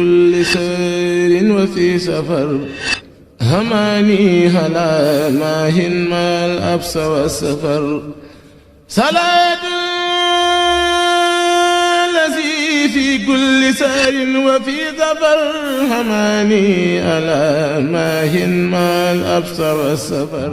كل سير وفي سفر هماني هلا ماهن ما الأبس والسفر صلاة الذي في كل سير وفي سفر هماني هلا ماهن ما الأبس والسفر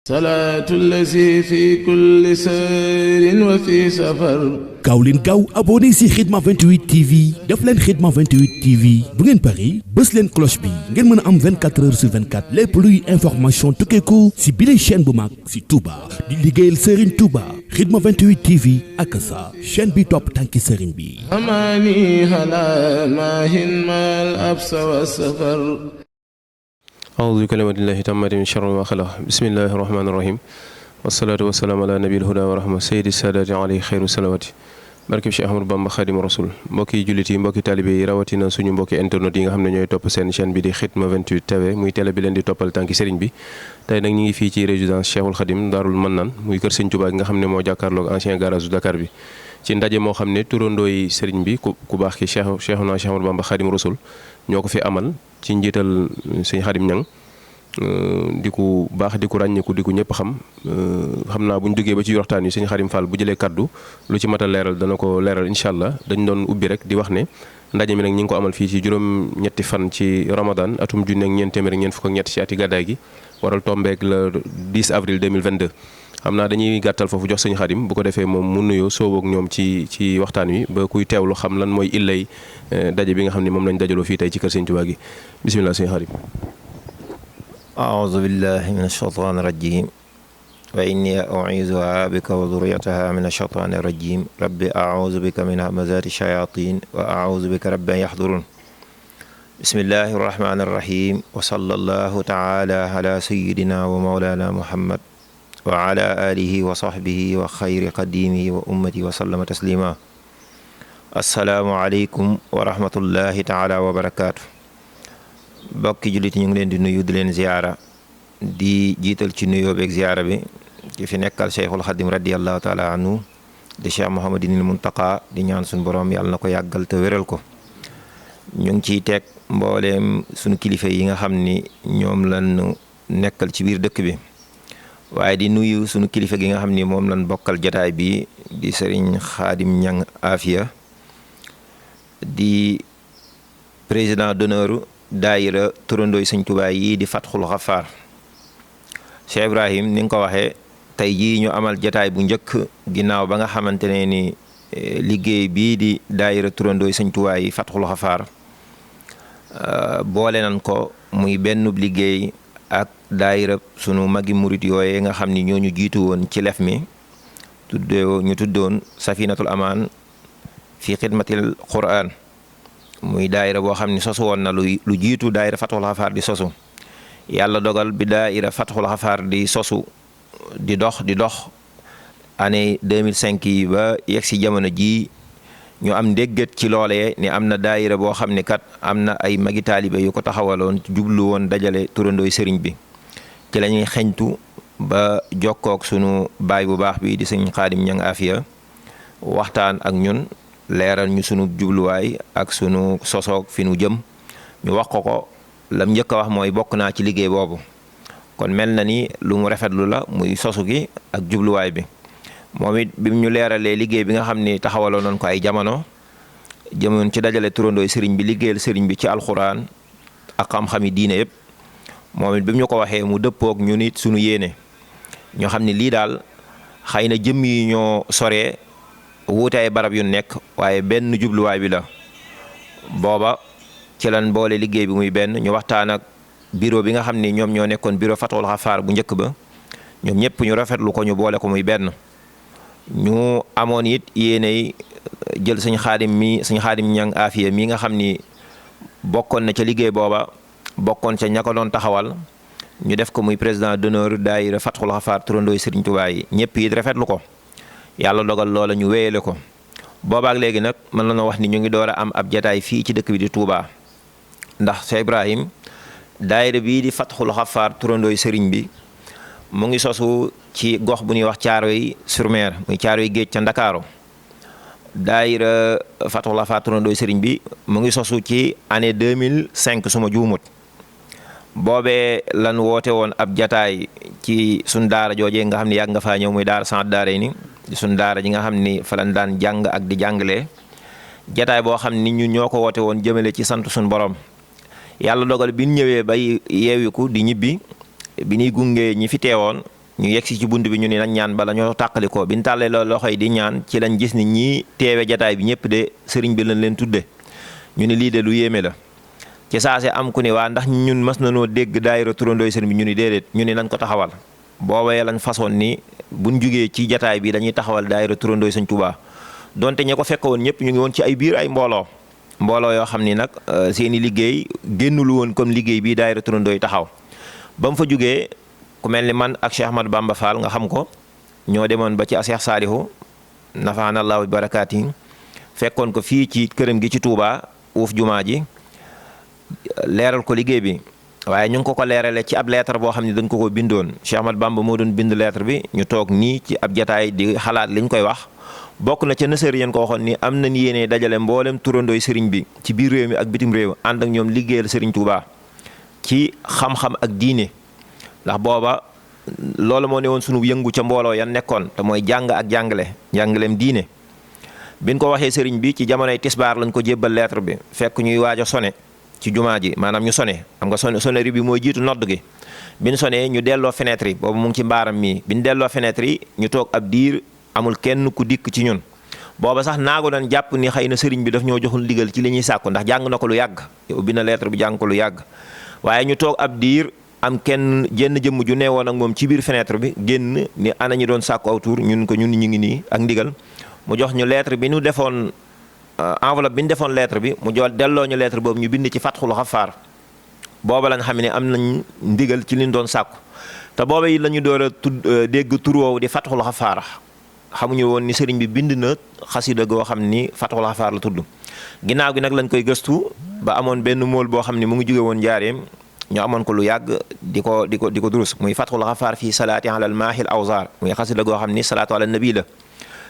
صلاة الذي في كل سير وفي سفر gaaw leen gaaw abonné si Khidma 28 TV def leen Khidma 28 TV bu ngeen pari bës leen cloche bi ngeen mën a am 24 heures sur 24 lépp luy information tukkeeku si bile chaîne bu mag si Touba di liggéeyal Serigne Touba Khidma 28 TV ak sa chaîne bi topp tànki Serigne bi. amani hala mahin mal absa wa safar. أعوذ بكلمات الله التامة من شر ما خلق بسم الله الرحمن الرحيم والصلاة والسلام على نبي الهدى ورحمة سيد السادات عليه خير الصلوات barkeb Cheikh Ahmadou Bamba Khadim Rasoul mbokki jullit yi mbokki talibé yi rawatina suñu mbokki internet yi nga xam ne ñooy topp seen chaîne bi di Khidma 28 TV muy télé bi leen di toppal tànki Serigne bi tey nag ñu ngi fii ci résidence Cheikhoul Khadim Daarul Mannaan muy kër Serigne Touba gi nga xam ne moo jàkkaarloog ancien garage Dakar bi ci ndaje moo xam ne turandoo yi Serigne bi ku baax ki Cheikhuna Cheikh Ahmadou Bamba Khadim Rasoul ñoo ko fi amal ci njiital Serigne Khadim Niang di ku baax di ku ràññeeku di ku ñëpp xam naa bu ñu duggee ba ci waxtaan yi Serigne Khadim Fall bu jëlee kaddu lu ci mat a leeral dana ko leeral incha allah dañ doon ubbi rek di wax ne ndaje mi nag ñi ngi ko amal fii ci juróom-ñetti fan ci Ramadan atum junne ak ñeent téeméer ak ñeent fukk ak ñett ci ati gàddaay gi waral tombeek le 10 avril 2022. xam naa dañuy gàttal foofu jox Serigne Khadim bu ko defee moom mu nuyoo sóoboo ak ñoom ci waxtaan wi ba kuy teewlu xam lan mooy illay daje bi nga xam ne moom lañ dajaloo fii tey ci kër Serigne Touba gi bisimilah Serigne Khadim. أعوذ بالله من الشيطان الرجيم وإني أعيذها بك وذريتها من الشيطان الرجيم رب أعوذ بك من همزات الشياطين وأعوذ بك رب أن يحضرون بسم الله الرحمن الرحيم وصلى الله تعالى على سيدنا ومولانا محمد وعلى آله وصحبه وخير قديمه وأمته وسلم تسليما السلام عليكم ورحمة الله تعالى وبركاته bokki jullit ñu ngi leen di nuyu di leen ziyaara di jiital ci nuyoo beeg ziyaara bi ci fi nekkal Cheikhul Khadim radiyallahu taala anhu di Cheikh Mouhamadinil Muntaqa di ñaan suñu borom yàlla na ko yàggal te wéral ko ñu ngi ciy teg mbooleem suñu kilifa yi nga xam ni ñoom lañu nekkal ci biir dëkk bi waaye di nuyu suñu kilifa gi nga xam ni moom lañ bokkal jataay bi di Serigne Khadim Niang Afia di président d'honneur Daahira Tourandoo Serigne Touba yi di Houl Khafaar Cheikh Ibrahim ni nga ko waxee tey jii ñu amal jataay bu njëkk ginnaaw ba nga xamante ne ni liggéey bii di Daahira Tourandoo Serigne Touba yi Houl Khafaar boole nañ ko muy benn liggéey ak daayira sunu magi murit yooye nga xam ni ñooñu jiitu woon ci lef mi ñu tuddoon Safinatul Amaan fi xidmatil Qur'an muy daayira boo xam ni sosu woon na lu jiitu daayira Houl Khafaar di sosu yàlla dogal bi daayira Houl Khafaar di sosu di dox année 2005 yi ba yegg si jamono jii ñu am ndéggat ci loolee ni am na daayira boo xam ni kat am na ay magi taalibe yu ko taxawaloon jublu woon dajale turandooy sëriñ bi ci la ñuy xeñtu ba jokkook sunu baay bu baax bi di Serigne Khadim Niang Afia waxtaan ak ñun leeral ñu sunu jubluwaay ak sunu sosoog fi nu jëm ñu wax ko lam njëkk a wax mooy bokk naa ci liggéey boobu kon mel na ni lu mu rafetlu la muy sosu gi ak jubluwaay bi moom it bi mu ñu leeralee liggéey bi nga xam ni taxawaloo noonu ko ay jamono jëmoon ci dajale turandooy sëriñ bi liggéeyal sëriñ bi ci alxuraan ak xam-xami diine yëpp moom it bi mu ñu ko waxee mu dëppook ñu nit sunu yéene ñoo xam ni lii daal xëy na jëm yi ñoo soree wuute ay barab yu nekk waaye benn jubluwaay bi la booba ci lan boole liggéey bi muy benn ñu waxtaan ak bureau bi nga xam ni ñoom ñoo nekkoon bureau Houl Khafaar bu njëkk ba ñoom ñëpp ñu rafetlu ko ñu boole ko muy benn ñu amoon it yéenay jël Serigne Khadim Niang Afia mi nga xam ni bokkoon na ca liggéey booba bokkoon ca ña ko doon taxawal ñu def ko muy président d'honneur daayira Houl Khafaar Tourandoo Serigne Touba yi ñëpp it rafetlu ko yàlla dogal loola ñu wéyale ko boobaak léegi nag mën na wax ni ñu ngi door a am ab jataay fii ci dëkk bi di Touba ndax Cheikh Ibrahim daayira bii di Houl Khafaar Tourandoo Serigne bi mu ngi sosu ci gox bu ñuy wax Thiaroye sur Mer muy Thiaroye géej ca Ndakaaru daayira Houl Khafaar Tourandoo Serigne bi mu ngi sosu ci année 2005 suma juumut boobee lan woote woon ab jataay ci sun daara joojee nga xam ne yàgg nga faa ñëw muy daara sant daara yi ni di sun daara ji nga xam ni fa lañ daan jàng ak di jàngalee jataay boo xam ni ñu ñoo ko woote woon jëmale ci sant suñ borom yàlla dogal bi ñu ñëwee bay yeewiku di ñibbi bi ñuy gunge ñi fi teewoon ñu yegsi ci bunt bi ñu ni nañ ñaan bala ñoo tàqalikoo bi ñu tàllee loxo yi di ñaan ci lañ gis ni ñii teewe jataay bi ñëpp de sëriñ bi lañ leen tudde ñu ni lii de lu yéeme la ci saase am ku ni waa ndax ñun mas na noo dégg daayira turandooy sëriñ bi ñu ni déedéet ñu ni nañ ko taxawal boobee lañ façon ni buñ jugee ci jataay bi dañuy taxawal daayira turandooy sëñ Tuubaa donte ña ko fekk woon ñëpp ñu ngi woon ci ay biir ay mbooloo yoo xam ni nag seeni liggéey génnul woon comme liggéey bii daayira turandooy taxaw ba mu fa jugee ku mel ni man ak Cheikh Ahmadou Bamba Fall nga xam ko ñoo demoon ba ci Cheikh Saalihu nafaanallahu bi barakaati fekkoon ko fii ci këram gi ci Touba uuf jumaa ji leeral ko liggéey bi waaye ñu ngi ko leerale ci ab lettre boo xam ne dañ ko bindoon Cheikh Ahmadou Bamba moo doon bind lettre bi ñu toog nii ci ab jataay di xalaat liñ koy wax bokk na ca nësër yéen ko waxoon ni am nañ yéene dajale mboolem turandooy sëriñ bi ci biir réew mi ak bitim réew ànd ak ñoom liggéeyal sëriñ Touba ci xam-xam ak diine ndax booba loolu moo ne woon sunu yëngu ca mbooloo yan nekkoon te mooy jàng ak jàngaleem diine biñ ko waxee sëriñ bi ci jamonoy tisbaar lañ ko jébbal lettre bi fekk ñuy waaj a sone ci jumaa ji maanaam ñu sone xam nga sonnerie bi mooy jiitu nodd gi biñ sonee ñu delloo fenêtre yi boobu mu ngi ci mbaaram mii biñ delloo fenêtre yi ñu toog ab diir amul kenn ku dikk ci ñun booba sax naago doon jàpp ni xëy na sëriñ bi daf ñoo joxul ndigal ci li ñuy sàkku ndax jàng na ko lu yàgg ubbi na lettre bi jàng ko lu yàgg waaye ñu toog ab diir am kenn jenn jëmm ju neewoon ak moom ci biir fenêtre bi génn ni ana ñi doon sàkku aw tuur ñun ñu ngi nii ak ndigal mu jox ñu lettre bi ñu defoon enveloppe bi ñu defoon lettre bi mu jox delloo ñu lettre boobu ñu bind ci Houl Khafaar booba la nga xam ne am nañ ndigal ci liñ doon sàkku te booba yi la ñu door a dégg tur woowu di Houl Khafaar xamuñu woon ni sëriñ bi bind na xasida goo xam ni Houl Khafaar la tudd ginnaaw gi nag lañ koy gëstu ba amoon benn mool boo xam ne mu ngi jóge woon njaareem ñu amoon ko lu yàgg di ko durus muy Houl Khafaar fii salaati alal maahil awzaar muy xasida goo xam ni salaatu ala nabi la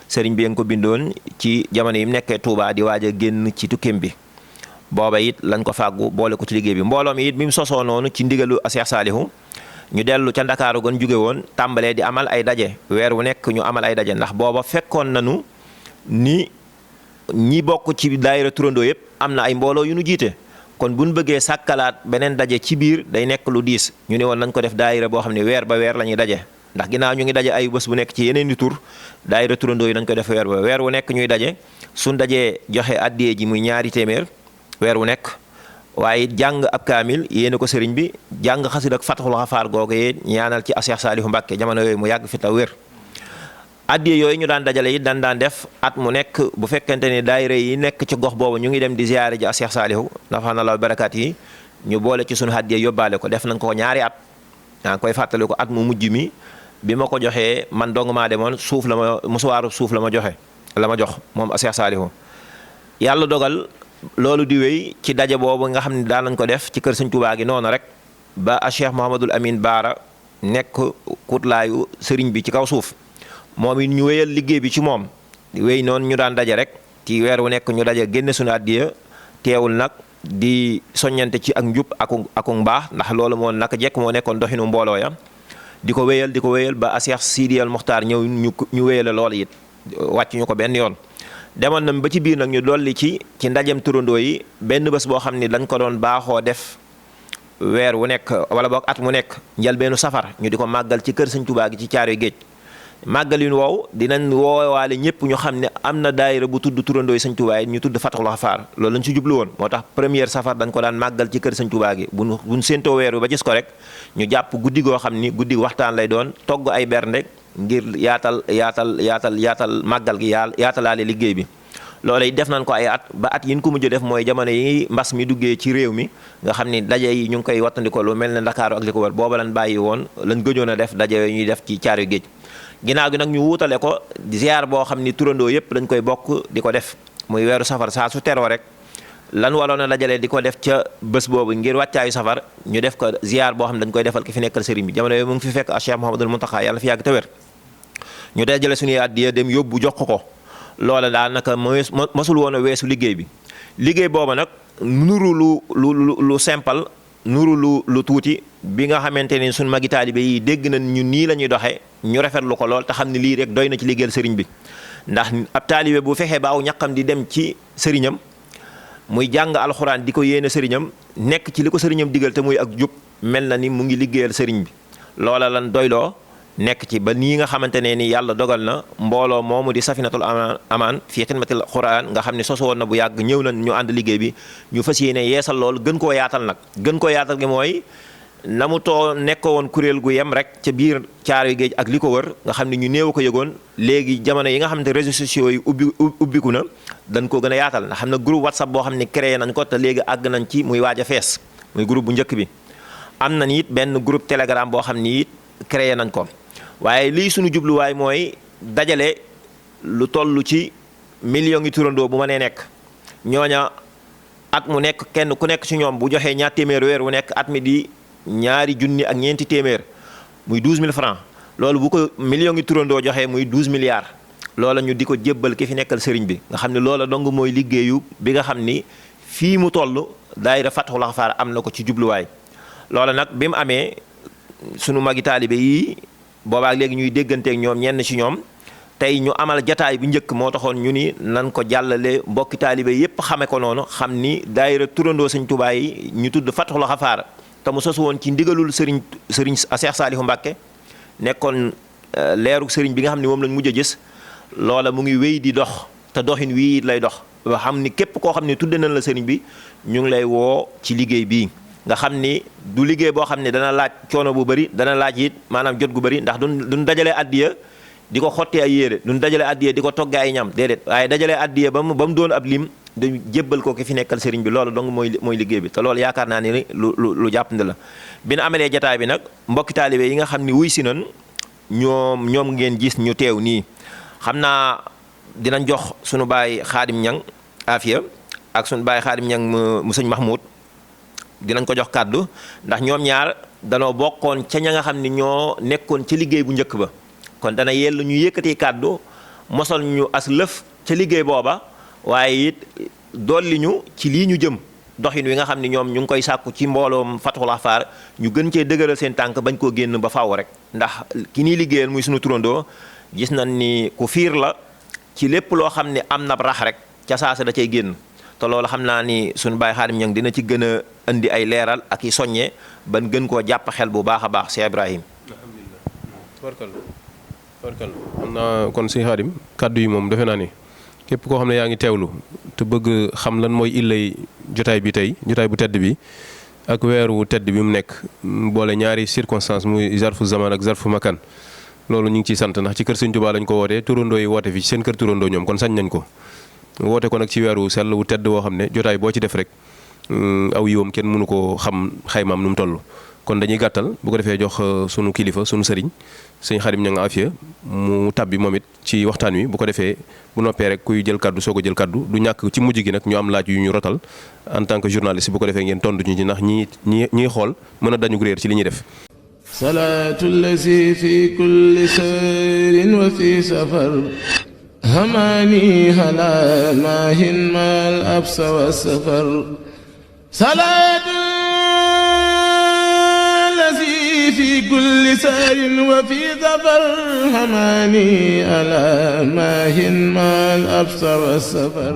sëriñ bi nga ko bindoon ci jamono yi mu nekkee Touba di waaj a génn ci tukkeem bi booba it lañ ko fàggu boole ko ci liggéey bi mbooloo mi it bi mu sosoo noonu ci ndigalu Cheikh Saalihu ñu dellu ca Ndakaaru gën jóge woon tàmbalee di amal ay daje weer wu nekk ñu amal ay daje ndax booba fekkoon nañu ni ñi bokk ci daayira turandoo yëpp am na ay mbooloo yu nu jiite kon bu ñu bëggee sàkkalaat beneen daje ci biir day nekk lu diis ñu ne woon nañ ko def daayira boo xam ne weer ba weer la ñuy daje ndax ginnaaw ñu ngi daje ay bés bu nekk ci yeneen i tur daayira turandoo yi dañ ko def weer ba weer wu nekk ñuy daje suñ dajee joxe addiyee ji muy 2 téeméer weer wu nekk waaye jàng ab kaamil yéene ko sëriñ bi jàng xasida ak Houl Khafaar googu yee ñaanal ci Cheikh Saalihu Mbàkke jamono yooyu mu yàgg fi ta wér addiye yooyu ñu daan dajale yi daan def at mu nekk bu fekkente ne daayira yi nekk ci gox boobu ñu ngi dem di ziyaare ji Cheikh Saalihu nafaanallahu barakaat yi ñu boole ci suñu addiye yóbbaale ko def nañ ko 2 at yaa ngi koy fàttali ko at mu mujj mi bi ma ko joxee man dong maa demoon suuf la ma musuwaaru suuf la ma jox moom Cheikh Saalihu yàlla dogal loolu di wéy ci daje boobu nga xam ne daan nañ ko def ci kër Sëñ Tuubaa gi noonu rek ba Cheikh Mouhamadul Amin Baara nekk kutlaayu sëriñ bi ci kaw suuf moom it ñu wéyal liggéey bi ci moom wéy noonu ñu daan daje rek ci weer wu nekk ñu daje génne suñu addiya teewul nag di soññante ci ak njub aku mbaax ndax loolu moo naka jekk moo nekkoon doxinu mbooloo ya di ko wéyal ba Cheikh Sidi al Muxtaar ñëw ñu wéyale loolu it wàcc ñu ko benn yoon demoon na ba ci biir nag ñu dolli ci ndajem turandoo yi benn bés boo xam ni dañ ko doon baaxoo def weer wu nekk wala boog at mu nekk njëlbeenu safar ñu di ko màggal ci kër Sëñ Tuubaa gi ci Caaroy Géej màggal yu woow dinañ woowaale ñëpp ñu xam ne am na daayira bu tudd turandoo yi Sëñ Tuubaa yi ñu tudd Houl Khafaar loolu lañ ci jublu woon moo tax première safar dañ ko daan màggal ci kër Sëñ Tuubaa gi buñ séentoo weer wi ba gis ko rek ñu jàpp guddi goo xam ni guddi waxtaan lay doon togg ay bernde ngir yaatal màggal gi yaatalaale liggéey bi loolu def nañ ko ay at ba at yi ñu ko mujj def mooy jamono yi mbas mi duggee ci réew mi nga xam ni daje yi ñu ngi koy wattandiko lu mel ne Ndakaaru ak li ko wër booba lañ bàyyi woon lañ gëjoon a def daje yooyu ñuy def ci Caaroy Géej ginnaaw gi nag ñu wuutale ko ziar boo xam ni turandoo yëpp dañ koy bokk di ko def muy weeru safar saa su teroo rek lan waroon a dajale di ko def ca bés boobu ngir wàccaayu safar ñu def ko ziar boo xam ne dañ koy defal ki fi nekkal sëriñ bi jamono yooyu mu ngi fi fekk Cheikh Mouhamadul Mountakha yàlla fi yàgg te wér ñu dajale suñuy addiya dem yóbbu jox ko loola daanaka mosul woon a weesu liggéey bi. liggéey booba nag nuru lu simple nuru lu tuuti bi nga xamante ni suñ magi taalibe yi dégg nañ ñu nii la ñuy doxee ñu rafetlu ko lool te xam ne lii rek doy na ci liggéeyal sëriñ bi. ndax ab taalibe bu fexee ba aw ñaqam di dem ci sëriñam muy jàng alxuraan di ko yéene sëriñam nekk ci li ko sëriñam digal te muy ak jub mel na ni mu ngi liggéeyal sëriñ bi. loola lan doyloo nekk ci ba nii nga xamante ne ni yàlla dogal na mbooloo moomu di safinatul amaan fii xidmatil xuraan nga xam ne sosu woon na bu yàgg ñëw na ñu ànd liggéey bi ñu fas yéene yeesal lool gën koo yaatal nag. gën koo yaatal gi mooy na mu too nekkoo woon kuréel gu yem rek ca biir Caaroy Géej ak li ko wër nga xam ne ñu néew ko yëgoon léegi jamono yi nga xamante réseaux sociaux yi ubbiku na dañ koo gën a yaatal nga xam ne groupe WhatsApp boo xam ne créé nañ ko te léegi àgg nañ ci muy waaj a fees muy groupe bu njëkk bi. am nañ it benn groupe Telegram boo xam ni it créé nañ ko waaye lii suñu jubluwaay mooy dajale lu toll ci millions yi turandoo bu ma nee nekk ñooña at mu nekk kenn ku nekk ci ñoom bu joxee ñaar téeméer weer wu nekk at mi di ñaari junni ak ñeenti téeméer muy 12000 francs loolu bu ko millions yi turandoo joxee muy 12 milliards loola ñu di ko jébbal ki fi nekkal sëriñ bi nga xam ne loola dong mooy liggéeyu bi nga xam ni fii mu toll daayira Houl Khafaar am na ko ci jubluwaay. loola nag bi mu amee sunu magi taalibe yi boobaak léegi ñuy dégganteek ñoom ñenn ci ñoom tey ñu amal jataay bu njëkk moo taxoon ñu ni nan ko jàllale mbokki taalibe yépp xame ko noonu xam ni daayira turandoo sëñ Tuubaa yi ñu tudd Houl Khafaar te mu sosu woon ci ndigalul sëriñ Cheikh Saalihu Mbàkke nekkoon leeruk sëriñ bi nga xam ne moom lañ mujj a gis loola mu ngi wéy di dox te doxin wii lay dox ba xam ni képp koo xam ne tudde nañ la sëriñ bi ñu ngi lay woo ci liggéey bii nga xam ni du liggéey boo xam ne dana laaj coono bu bëri dana laaj it maanaam jot gu bëri ndax duñ dajalee addiya di ko xottee ay yére duñ dajalee addiya di ko toggee ay ñam déedéet waaye dajalee addiya ba mu doon ab lim dañu jébbal ko ki fi nekkal sëriñ bi loolu donc mooy liggéey bi te loolu yaakaar naa ni lu jàppandi la. bi nu amalee jataay bi nag mbokki taalibe yi nga xam ni wuy si nan ñoom ngeen gis ñu teew nii xam naa dinañ jox sunu baay Khadim Ñang Afia ak sunu baay Khadim Ñang mu sëñ Mahmoud dinañ ko jox kàddu ndax ñoom ñaar danoo bokkoon ca ña nga xam ni ñoo nekkoon ca liggéey bu njëkk ba kon dana yell ñu yëkkati kàddu mosal ñu as lëf ca liggéey booba waaye it dolli ñu ci lii ñu jëm doxin wi nga xam ni ñoom ñu ngi koy sàkku ci mbooloom Houl Khafaar ñu gën cee dëgëral seen tànk bañ koo génn ba faaw rek ndax ki ñuy liggéeyal muy sunu turandoo gis nañ ni ku fiir la ci lépp loo xam ne am na rax rek ca saasa da cay génn te loolu xam naa ni sunu baay Khadim Ñang dina ci gën a indi ay leeral ak i soññe ban gën koo jàpp xel bu baax a baax Cheikh Ibrahim. alhamdulilah xam naa kon si Khadim kàddu yi moom defe naa ni képp koo xam ne yaa ngi teewlu te bëgg xam lan mooy illay jotaay bi tey jotaay bu tedd bi ak weeru tedd bi mu nekk boole ñaari circonstance muy zarfu zaman ak zarfu makan loolu ñu ngi ciy sant ndax ci kër Sëñ Tuubaa lañ ko wootee turandoo yi woote fi ci seen kër turandoo ñoom kon sañ nañ ko woote ko nag ci weeru sell wu tedd woo xam ne jotaay boo ci def rek aw yiwam kenn mënu koo xam xaymaam nu mu toll kon dañuy gàttal bu ko defee jox sunu kilifa sunu sëriñ sëñ Khadim Ñang Afia mu tàbbi moom it ci waxtaan wi bu ko defee bu noppee rek kuy jël kaddu soog a jël kaddu du ñàkk ci mujj gi nag ñu am laaj yu ñu rotal en tant que journaliste bu ko defee ngeen tontu ñu ci ndax ñii xool mën a dañu réer ci li ñuy def. salaatu lazi fi kulli sayrin wa fi safar hamani hala mahin mal absa wa safar salaatu في كل سار وفي ظفر هماني ألا ماهن ما الأبصر والسفر